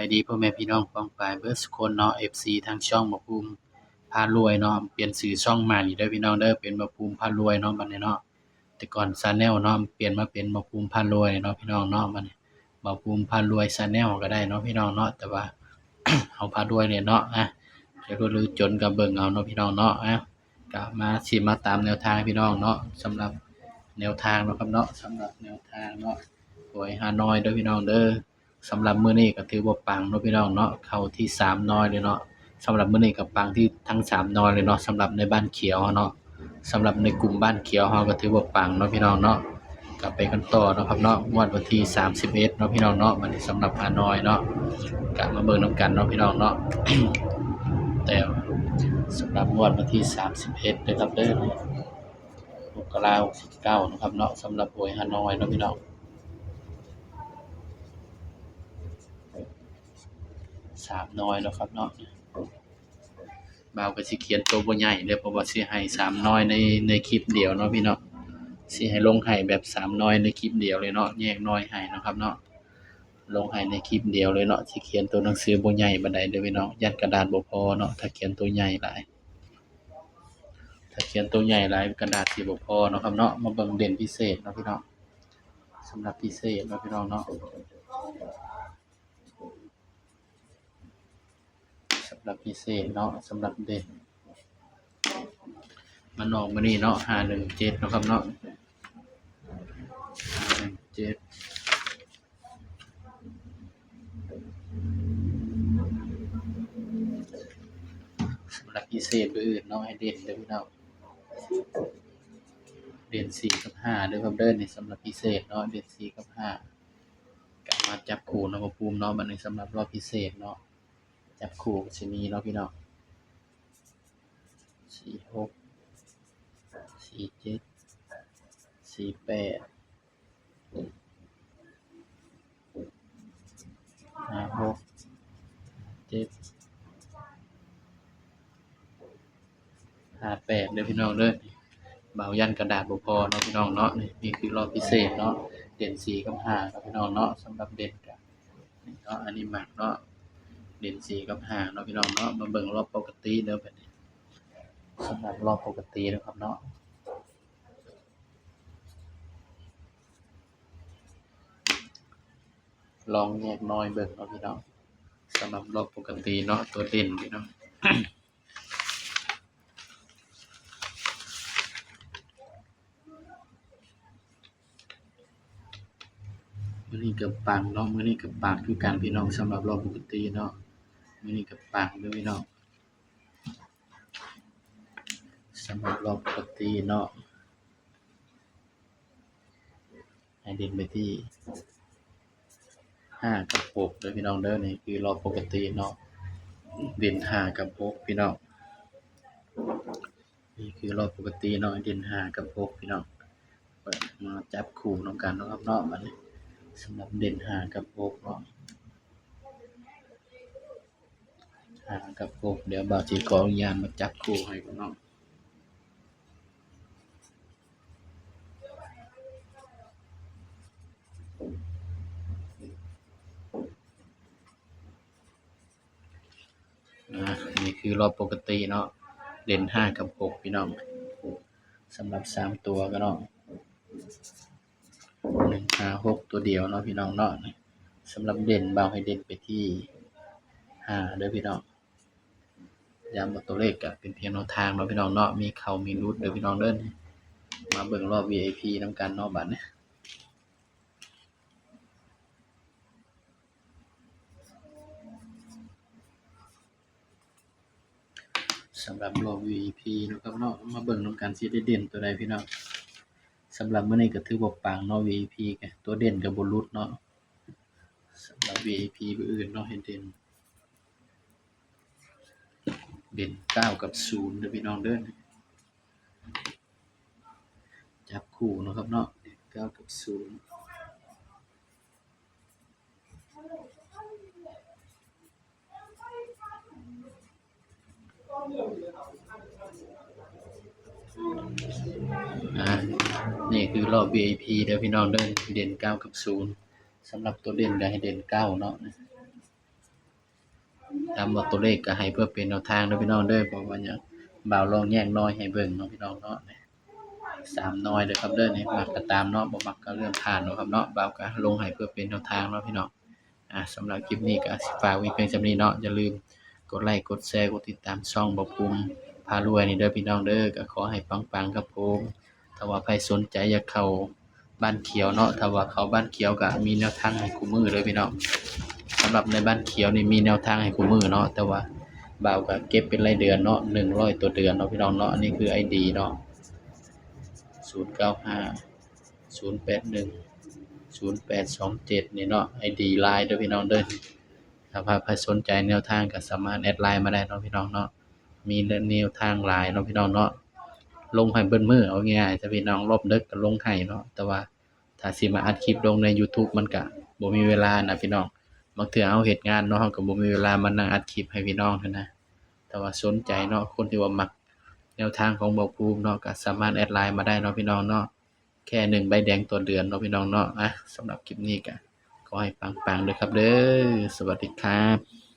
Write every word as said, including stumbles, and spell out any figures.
บายดีพ่อแม่พี่น้องป้องปายเบิดสุคนเนาะ เอฟซี ทางช่องบ่าวภูมิพารวยเนาะ เปลี่ยนชื่อช่องใหม่เด้อพี่น้องเด้อ เป็นบ่าวภูมิพารวยเนาะ บัดนี้เนาะ แต่ก่อน Channel เนาะ เปลี่ยนมาเป็นบ่าวภูมิพารวยเนาะพี่น้องเนาะ บัดนี้บ่าวภูมิพารวย Channel ก็ได้เนาะพี่น้องเนาะ แต่ว่า เอาพารวยเลยเนาะ อ่ะ จะรวยหรือจนก็เบิ่งเอาเนาะพี่น้องเนาะ อ่ะ ก็มาสิมาตามแนวทางพี่น้องเนาะ สำหรับแนวทางเนาะครับเนาะ สำหรับแนวทางเนาะ หวยฮานอยเด้อพี่น้องเด้อ สำหรับมื้อนี้ก็ถือว่าปังเนาะพี่น้องเนาะ เข้าที่สามนอยเลยเนาะ สำหรับมื้อนี้ก็ปังที่ทั้งสามนอยเลยเนาะ สำหรับในบ้านเขียวเนาะ สำหรับในกลุ่มบ้านเขียวเฮาก็ถือว่าปังเนาะพี่น้องเนาะ ก็ไปกันต่อเนาะครับเนาะ งวดวันที่สามสิบเอ็ดเนาะพี่น้องเนาะ บัดนี้สำหรับฮานอยเนาะ ก็มาเบิ่งนำกันเนาะพี่น้องเนาะ แต่สำหรับงวดวันที่สามสิบเอ็ดนะครับเด้อ มกราคมหกสิบเก้านะครับเนาะ สำหรับหวยฮานอยเนาะพี่น้อง สามนอยเนาะครับเนาะ บ่าวก็สิเขียนตัวบ่ใหญ่เด้อ เพราะว่าสิให้สามนอยใน ในคลิปเดียวเนาะพี่เนาะ สิให้ลงให้แบบสามนอยในคลิปเดียวเลยเนาะ แยกนอยให้เนาะครับเนาะ ลงให้ในคลิปเดียวเลยเนาะ สิเขียนตัวหนังสือบ่ใหญ่ปานใดเด้อพี่น้อง ย่านกระดาษบ่พอเนาะ ถ้าเขียนตัวใหญ่หลาย ถ้าเขียนตัวใหญ่หลายกระดาษสิบ่พอเนาะครับเนาะ มาเบิ่งเด่นพิเศษเนาะพี่น้อง สำหรับพิเศษเนาะพี่น้องเนาะ สำหรับพิเศษเนาะ สำหรับเด่น มันออกมื้อนี้เนาะ ห้าหนึ่งเจ็ดเนาะครับเนาะ ห้าหนึ่งเจ็ด สำหรับพิเศษมื้ออื่นเนาะ ให้เด่นเด้อพี่น้อง เด่นสี่กับห้าเด้อครับเด้อ นี่สำหรับพิเศษเนาะ เด่นสี่กับห้า ก็มาจับคู่เนาะ บ่าวภูมิเนาะ บัดนี้สำหรับรอบพิเศษเนาะ จับคู่ก็สิมีเนาะพี่น้อง สี่หก สี่เจ็ด สี่แปด ห้าหก เจ็ด ห้าแปดเด้อพี่น้องเด้อ บ่าวย่านกระดาษบ่พอเนาะพี่น้องเนาะ นี่ นี่คือรอบพิเศษเนาะ เด่นสี่กับห้าเนาะพี่น้องเนาะ สำหรับเด่นก็ นี่เนาะ อันนี้มักเนาะ เด่นสี่กับห้าเนาะพี่น้องเนาะ มาเบิ่งรอบปกติเด้อบัดนี้ สำหรับรอบปกตินะครับเนาะ ลองแยกหน่วยเบิ่งเนาะพี่น้อง สำหรับรอบปกติเนาะ ตัวเด่นพี่น้อง มื้อนี้ก็ปังเนาะ มื้อนี้ก็ปังคือกันพี่น้อง สำหรับรอบปกติเนาะ มื้อนี้ก็ปังเด้อพี่น้อง สำหรับรอบปกติเนาะ ให้เด่นไปที่ห้ากับหกเด้อพี่น้องเด้อ นี่คือรอบปกติเนาะ เด่นห้ากับหกพี่น้อง นี่คือรอบปกติเนาะ เด่นห้ากับหกพี่น้อง เปิดมาจับคู่นำกันเนาะครับเนาะ บัดนี้สำหรับเด่นห้ากับหกเนาะ ห้ากับหก เดี๋ยวบ่าวสิขออนุญาตมาจับคู่ให้ก่อนเนาะ อ่า นี่คือรอบปกติเนาะ เด่นห้ากับหกพี่น้อง สำหรับสามตัวก็เนาะ หนึ่งห้าหก ตัวเดียวเนาะพี่น้องเนาะ สำหรับเด่นบ่าวให้เด่นไปที่ห้าเด้อพี่น้อง ย้ำว่าตัวเลขก็เป็นเพียงแนวทางเนาะพี่น้องเนาะ มีเข้ามีหลุดเด้อพี่น้องเด้อ มาเบิ่งรอบ วี ไอ พี นำกันเนาะบัดนี้ สำหรับรอบ วี ไอ พี เนาะครับเนาะ มาเบิ่งนำกันสิได้เด่นตัวใดพี่น้อง สำหรับมื้อนี้ก็ถือว่าปังเนาะ วี ไอ พี ก็ตัวเด่นก็บ่หลุดเนาะ สำหรับ วี ไอ พี มื้ออื่นเนาะ ให้เด่น เด่นเก้ากับศูนย์เด้อพี่น้องเด้อ จับคู่เนาะครับเนาะ เด่นเก้ากับศูนย์ อ่า นี่คือรอบ วี ไอ พี เด้อพี่น้องเด้อ เด่นเก้ากับศูนย์ สำหรับตัวเด่นก็ให้เด่นเก้าเนาะ เ ตามว่าตัวเลขก็ให้เพื่อเป็นแนวทางเด้อพี่น้องเด้อ เพราะว่าหยัง บ่าวลองแยกหน่วยให้เบิ่งเนาะพี่น้องเนาะ สามหน่วยเด้อครับเด้อ นี่มักก็ตามเนาะ บ่มักก็เลื่อนผ่านเนาะครับเนาะ บ่าวก็ลงให้เพื่อเป็นแนวทางเนาะพี่น้อง อ่า สำหรับคลิปนี้ก็สิฝากไว้เพียงส่ำนี้เนาะ อย่าลืมกดไลก์ กดแชร์ กดติดตามช่องบ่าวภูมิพารวยนี่เด้อพี่น้องเด้อ ก็ขอให้ปังๆครับผม ถ้าว่าใครสนใจอยากเข้าบ้านเขียวเนาะ ถ้าว่าเข้าบ้านเขียวก็มีแนวทางให้คู่มื้อเด้อพี่น้อง สำหรับในบ้านเขียวนี่มีแนวทางให้คู่มื้อเนาะ แต่ว่าบ่าวก็เก็บเป็นรายเดือนเนาะ หนึ่งร้อยต่อเดือนเนาะพี่น้องเนาะ อันนี้คือไอดีเนาะ ศูนย์เก้าห้า ศูนย์แปดหนึ่ง ศูนย์แปดสองเจ็ด นี่เนาะ ไอดีไลน์เด้อพี่น้องเด้อ ถ้าว่าใครสนใจแนวทางก็สามารถแอดไลน์มาได้เนาะพี่น้องเนาะ มีแนวทางหลายเนาะพี่น้องเนาะ ลงให้เบิดมื้อ เอาง่ายๆ ถ้าพี่น้องรอบดึกก็ลงให้เนาะ แต่ว่าถ้าสิมาอัดคลิปลงใน YouTube มันก็บ่มีเวลานะพี่น้อง บางเทื่อเฮาเฮ็ดงานเนาะ เฮาก็บ่มีเวลามานั่งอัดคลิปให้พี่น้องหั้นนะ แต่ว่าสนใจเนาะ คนที่ว่ามักแนวทางของบ่าวภูมิเนาะ ก็สามารถแอดไลน์มาได้เนาะพี่น้องเนาะ แค่หนึ่งใบแดงต่อเดือนเนาะพี่น้องเนาะ อ่ะ สำหรับคลิปนี้ก็ขอให้ปังๆเด้อครับเด้อ สวัสดีครับ